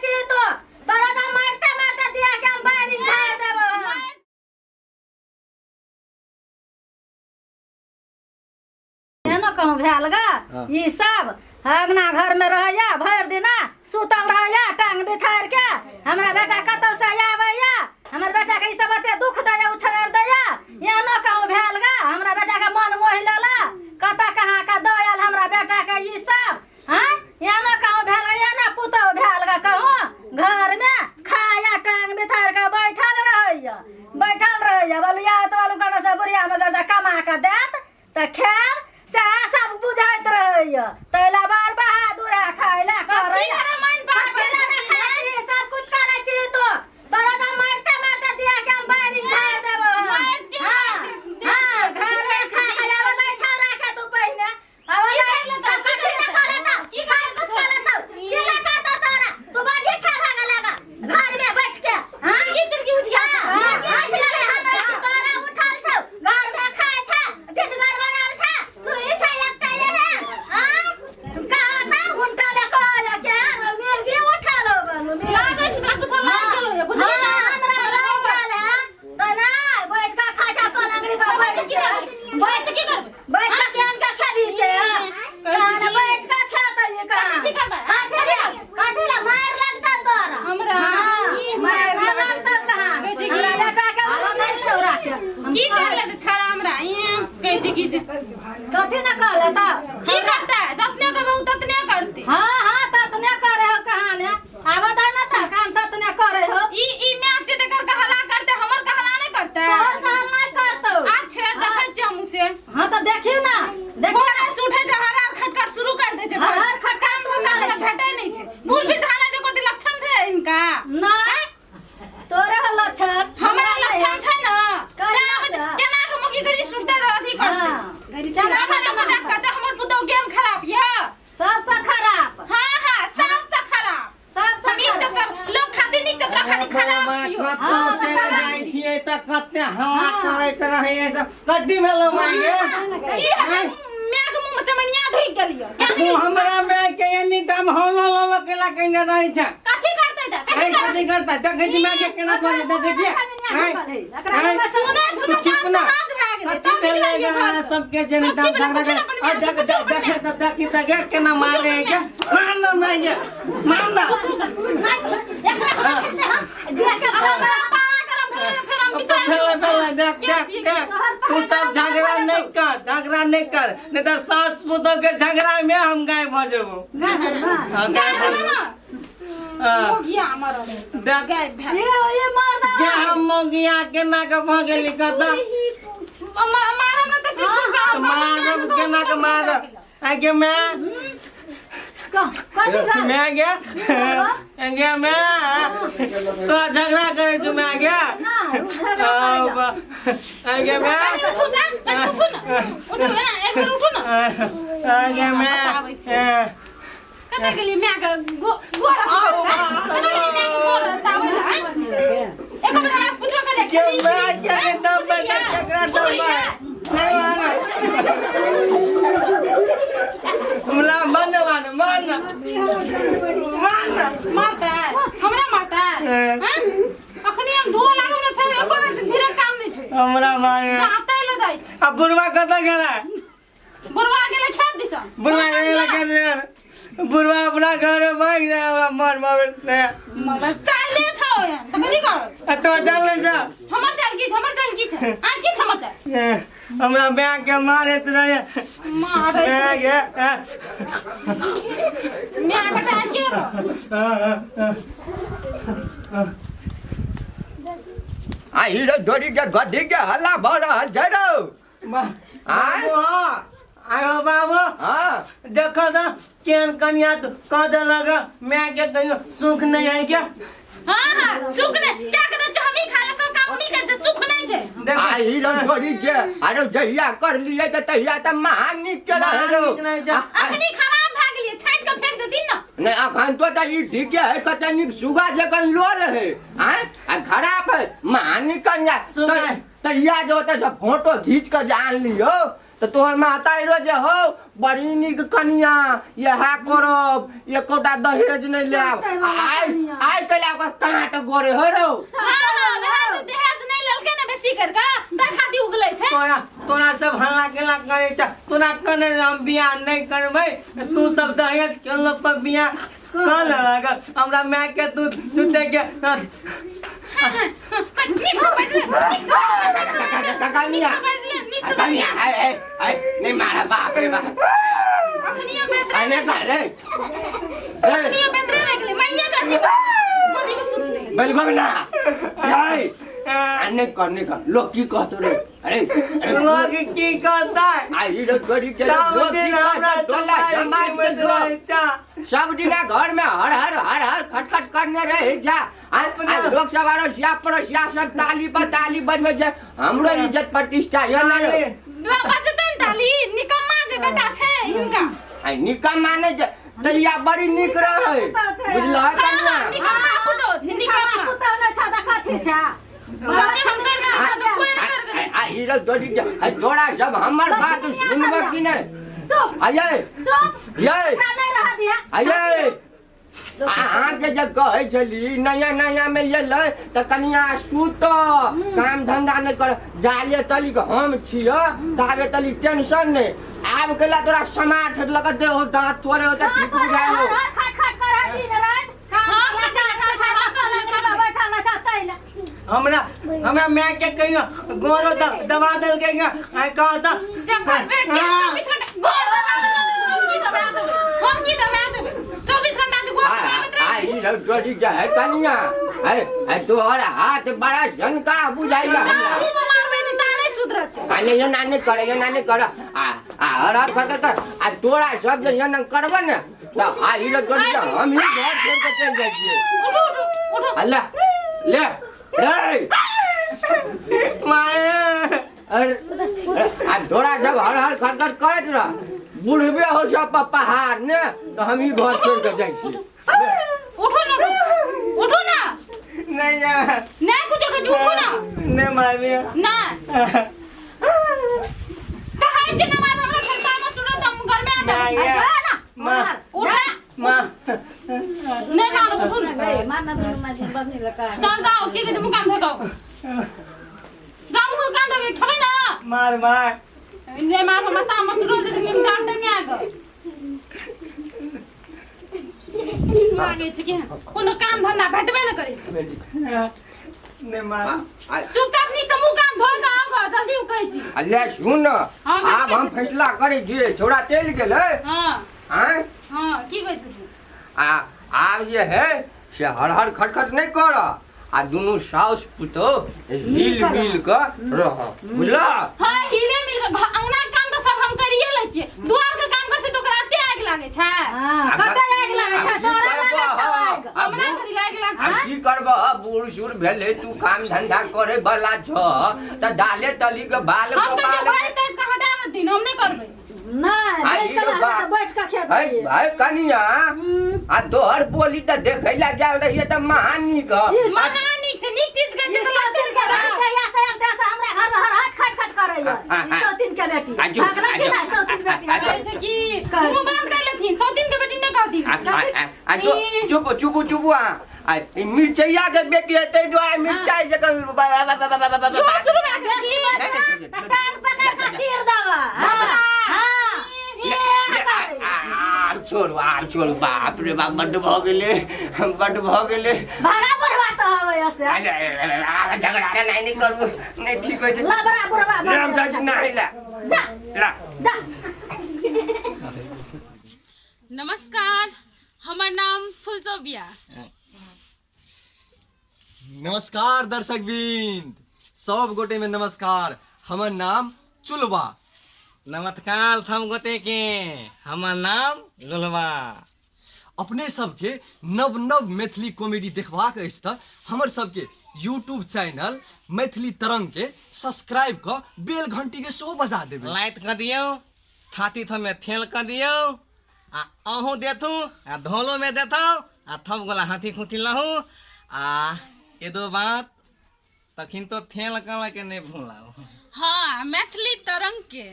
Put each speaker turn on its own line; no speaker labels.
छी तो तोरा तऽ मारते मारते दिया के हम बारी झाड़ देबो हम। एहनो कहूँ भेल गा ई सब अगना घर में रहैया भरि दिना सुतल रहैया टांग बिथार के हमरा बेटा कतौ से आबैया हमर बेटा के ई सब एते दुख दैया उछड़र दैया एहनो कहूँ भेल गा हमरा बेटा के मन मोहि लेला कतऽ कहाँ के दऽ आयल हमरा बेटा के ई सब हाँ एहनो कहूँ भेल गा एहना पुतहु भेल गा कहूँ घर में खाया टांग बिथार के बैठल रहैया बैठल रहैया बलुया तो बालू कनो से बुढ़िया में गर्दा कमा के देत तऽ खायब सएह सब बुझैत रहैया तै ला बार बहादुर है खाय ला करै
कथी रामायण पाठ
कथी ला नहि खाइ छी सब कुछ करै छी तो तोरा तऽ मारते मारते दिया के हम बारी झाड़ देबो हम।
मारिते
हाँ,
मारिते
हाँ, घर में खा के आबै नहि छौड़ा के तू पहिने आबै
की
नहि
भेलै
तऽ
तऽ?
कथी नहि खा लेतौ
की
सब कुछ खा लेतौ की नहि करतौ तोरा तू बाजी खा भऽ गेलै घर में बैठ के हाँ
की तिरकी उठ गेल छौ?
हाँ, उठ गेलै हमरा तोरा उठल छौ घर में खाय छै ढिठगर बनल छै तू ई छै एकटा एहन हाँ कहाँ तऽ उनटा ले कहल के मिर्गी उठल हो बनू
लागै छै तोरा कुछो लागि गेलौ ये, बुझली
हाँ,
ने?
हमरा लागि गेल है तऽ नहि बैठ कऽ खाय छै पलंगड़ी पर बैठ
की करबै?
बैठ
की करबै?
बैठ कऽ केहन कऽ खेबही से हाँ?
कहै छी
कहाँ
की?
बैठ कऽ खेतै ई कहाँ
की करबै?
कथी ले कथी ले मारि लगतौ तोरा
हमरा?
हाँ,
ई
मारि
मारि
लगतौ कहाँ
कहै छी की?
हमरा बेटा के नहि छौड़ा के
की करले से छाड़ा हमरा इहाँ कहै छै की जे
कथी न कहले तऽ
की करतै जतने कहबै ओ ततने करतै
हाँ हाँ ततने करे हो कहाँ ने आबत है ना तऽ काम ततने करे हो
ई ई मैच जे तेकर कहला करतै हमर कहला नहि करतै
तोहर कहल नहि करतौ
अच्छे देखै छियै हमहूँ से
हाँ तऽ देखियौ ना देखियौ
भोरे से उठै छै हर हर खटखट शुरू कर दै छै
हर हर खटखट
काम धंधा
करै
हमरा
छै।
भेटै नहि छै बूढ़ वृद्धा नहि देखो लक्षण छै इनका
नहि तोरे हो लक्षण
हमरा लक्षण छै ने
कहिया
तें आबै छै,
से?
केना के मुगी गरी सुनते रह अथी करते
हाँ।
केना के मजाक करते हमर पुतोह ज्ञान खराब ये
सबसँ खराब
हाँ हाँ सबसे खराब
सबसँ
हम इज्जत
खराब
सब लोग खातिर नीक तोरा खातिर खराब छियो
हाँ,
कतौ चलि जाइ छियै तऽ कते हवा करैत रहैए सब कथी भेलौ माय गे
की है माय के मुंह में चमनिया ढुक गेलियो
तू हमरा माय के एनी टाइम हौला लौला केला कहिने रहै छै
कथी करते त
ऐ
कथी करते
कथी करता देखै छी माय के केना बजै देखै छियै ऐ, ऐ,
सुने सुने
तू चुप
जान
ना।
से हाथ भए गेलै
कथी
तब
भेलै
निकलियै
गे
घर से
सबके जेना
कथी भेलै?
झगड़ा
कुछो
करे
नहि
आ देख
कुछो
देख देख तऽ देखी तऽ गे केना मारे गे मार ना माय गे मार ना
एकरा खेते हम देख के
हमरा पारा गरम भेलै फेर हम बिसरि
भेलै भेलै देख देख देख तू सब झगड़ा नहीं कर झगड़ा नहीं कर नहीं तो सास पुतोह के झगड़ा में हम गायब हो जेबो हाँ, गायब हो जेबो हाँ,
गया हमर
देख
गायब भए
ये ये मर्दा
के हम मोगिया केना के भऽ गेली कतऽ
मारम ने तऽ शिक्षक
तऽ मारब केना के मारब आगे मैं
कथी भेल
मैं गे गे मैं तो झगड़ा करे छु मैं गे
ना उ झगड़ा करै
आगे मैं
कनी उठू तऽ कनी उठू ने उठू ने एक बेर उठू ने
आगे मैं
बताबै छी। कतऽ गेली माय के गो गोर कतऽ गेली माय के गोर ताबै लए एक बेर हमरा से पूछो करे
के मैं के के दम पे केकरा दम पे नहीं माना हमरा मन मान मान मान
मारतै हमरा मारतै हैं अखनी हम धोअ लागब ने फेर एको बेर धीरे काम नहि छै
हमरा मारे
जाते ले जाइ छै
आ बुढ़वा कतऽ गेलै
बुढ़वा गेलै खेत दिसन
बुढ़वा गेलै खेत बुढ़वा अपना घर में भागि जाय हमरा मर मर
मगर चाले छौ एहन तऽ कथी करब
आ तो चल नहि जा
हमर चाल की छै हमर चाल की छै आ की छै हमर चाल
हमरा माय के मारैत रहे
मारै
माय गे
माय के चाल के रहो
आ हीरो डोरी के गड्ढी के हल्ला भऽ रहल छै रौ
बाबू हाँ आयो बाबू
हाँ
देखो तो केहन कनिया कह देलक माय के कहियो सुख नहीं है क्या
हाँ हाँ सुख नहीं क्या कहते छै हमही खाय ले सब काम हमही करै छै सुख नहीं छै
देखो
आ हीरो डोरी के अरे जहिया कर लिए तऽ तहिया तऽ महान नीक के रहे रौ
महान नीक नहि छै।
अखनी खराब भए गेलियै छाँटि कऽ फेंक देथिन ने
नहीं अखन तो तऽ ई ठीके है कते नीक सुगा जखन लोल है आँय आ खराब है महान कन्या
सुगा।
तहिया जे ओतऽ से फोटो घीच कऽ जे आनलियौ तऽ तोहर माता रो जे हौ बड़ी नीक कनिया इएह करब एकोटा दहेज नहि लेब आ आइ कैला ओकर काँट गोरे हो रौ।
हाँ हाँ, वएह जे दहेज नहि लेलकै ने बेसी करि कऽ, तै खातिर उगलै छै।
तोरा तोरा सब हल्ला केला करै छ, तोरा कने हम बियाह नहि करबै। तू सब दहेज केलो पर बियाह कऽ लेलक, हमरा माय के तू तू के
नीक से बाजले, नीक से
कनिया
बाजले, नीक से।
कनिया, आय आय आय, नहीं मारा, बाप रे बाप।
अखनियो बेतरे
अने कर रे।
अखनियो बेतरे रहि गेलै, मैया के अथी गोदी में सुतलै।
बिल्कुल ना रे, अने कर, नहीं कर, लोग की कहतो रे? अरे अरे,
लोग की कहता?
आई रे गरीब के
सब
लोग
दिन
की
हमरा
कहता? टोला समाज के लोग
छा।
सब दिना घर में हर हर हर हर खटखट करने रहे जा। आ आ लोग सब आरो सिया पड़ोसिया सब ताली पर ताली बजबै छै, हमरो इज्जत प्रतिष्ठा यो ना रे।
बजतै ने ताली, निकम्मा जे बेटा छै हिनका।
आ निकम्मा नहि छै तैया, बड़ी नीक रहै, बुझलह कनिया?
हाँ, निकम्मा पुतोह छै, निकम्मा।
पुतहु नहि छौ तऽ कथी छौ?
जते हम कर के दै तऽ कोइ नहि कर के दै।
आ हीरो जोड़ी के आ तोरा सब हमर बात सुनबऽ कि नहि?
चुप।
आये।
चुप।
ये।
हमरा नहि रहऽ दिअ।
आये, अहाँके जे कहै छली नया नया मे एलै तऽ कनिया सुत, काम धंधा नहि कर, जाले तलिक हम छिय ताबे तलिक टेंशन नहि। आब केला तोरा समाठ लग दे हो, दांत तोरे हो तऽ ठीक बुझाइ हो।
खट खट करऽ दिन राति।
हम कथी लए करबै? हम कथी लए करबै?
बैठल छौ तै लए।
हमरा हमरा माय के कहियो गोरो दबा देलकै गे, आइ कहता।
जब घर बैठ के 24 घंटा गोर दबा देबै, हम की दबा देबै? हम की दबा देबै? 24 घंटा जे गोर दबाबैत
आ
रहै।
ई जोड़ी के है कनिया है, है तोहर हाथ बड़ा झनका बुझाइया
जा
हमरा।
मुँह में मारबै ने ता नहि सुधरतै।
आ नहीं, ये ना नहीं करे, ये ना नहीं करे। आ आ हर हर कर कर, आ तोरा सब जे ये ना करब ने तऽ आ ई लोग जोड़ी के हम ही घर छोड़ के चलि जाइ छियै।
उठू उठू उठू।
अल्लाह ले रे।
माय।
अरे, आ तोरा सब हर हर खट खट करैत रह, बुढ़बे हो सब पहाड़ ने तऽ हम ही घर छोड़ के जाइ छियै।
उठू ने, उठू उठू ना।
नहीं जा।
नहीं कुछो के, उठू ना।
नहीं मारबी।
ना कहै छै ना मार, हमरा खर्चा में सुनत हम घर में आ
माय।
जा।
जा ना।
माँ।
उठा।
माँ।
नहीं मार, उठू ना। चल जाओ, की कहै छै, मुँह कान धोइ कऽ जाओ, मुँह कान धोइ खेबै ना।
मार मार।
नहीं मार, हमरा तामस उठल दे हम डांट देंगे आके लागै छै कि कोनो काम धंधा भेटबे न करै छै।
नहीं मार।
चुपचाप नीक से मुँह कान धोइ कऽ आउ गऽ जल्दी, उ कहै छी।
अल्ले सुन।
हाँ,
आब हम फैसला करै छियै, छोड़ा चलि गेलै।
हाँ।
आँय?
हाँ, की कहै छथिन?
आ आब जे है से हर हर खटखट नहि कर, आ दुनू साउस पुतोह हिल मिल कऽ रह, बुझलह?
हाँ, हिले मिल के अंगना के काम तऽ सब हम करिए लै छियै, दुआर के काम कर छै तऽ ओकरा एते आगि लागै छै।
हाँ, कतऽ आगि लागै छै?
आब की
तोरा लागै
करबह?
छौ आगि।
आब
हमरा कथी आगि लागै?
आब की करबह, बूढ़ सूढ़ भेलै, तू काम धंधा करे वाला छह तऽ दाले तली के बाल
हम कहै छियै
गोपाल
भैंस तैंस के हटा देथिन, हम नहि करबै।
नहि,
आ
बैस
ई
कऽ
लोग
रहबै तऽ बैठ कऽ
है
खेतै।
भाई कनिया, आ तोहर बोली तऽ देखै ला गेल रहियै तऽ महा नीक।
महा नीक छै, नीक चीज कहै छै
ई
तऽ लगतै
सौतीन
ने
के
खराब।
बेटी जहिया से आयल तहिया से हमरा घर में हर हट खट खट करैया।
आ,
ई सौतीन के बेटी।
आ, चुप,
भगलै
आ,
कि
चुप,
नहि सौतीन बेटी?
आ, चुप।
कहै छै कि
कहै।
मुँह बंद कर लेथिन, सौतीन के बेटी नहि कहथिन।
आ आ आ आ चुप चुप चुप चुप। आ आ ई मिरचैया के बेटी है, ताहि दुआरे मिरचाई से
इहो शुरू भए गेल की?
नहि, नहि, छोड़,
तऽ टांग पकड़ कऽ चीर देबऽ। हाँ, हाँ।
ले, आब छोड़ू, आब छोड़ू, बाप रे बाप, बड्ड भऽ गेलै, बड्ड भऽ गेलै।
भागा बुढ़वा तऽ हवे से।
अरे, अरे, अरे, झगड़ा रे नहि, नहि करू, नहि ठीक होइ छै।
लबड़ा बुढ़वा।
ले, हम जाइ छी नहाय लए।
जा।
ला।
जा।
नमस्कार, हमर नाम फुलचौबिया।
नमस्कार दर्शक बिंद, सब गोटे में नमस्कार। हमर नाम चुलबा।
नमस्कार सब गोटे के, हमर नाम लोलवा।
अपने सबके नव नव मैथिली कॉमेडी देखबाक अछि तऽ हमर सबके यूट्यूब चैनल मैथिली तरंग के सब्सक्राइब कऽ बेल घंटी के सेहो बजा देबै।
लाइट कऽ दियौ, थाती थमे थेल कऽ दियौ, आ अहूँ देथू आ धोलोमे देथौ, आ थप गोला हाथी खूथी लहू, आ एदो बात तखन तो थेल कऽ के नहि भूलाउ।
हाँ, मैथिली तरंग के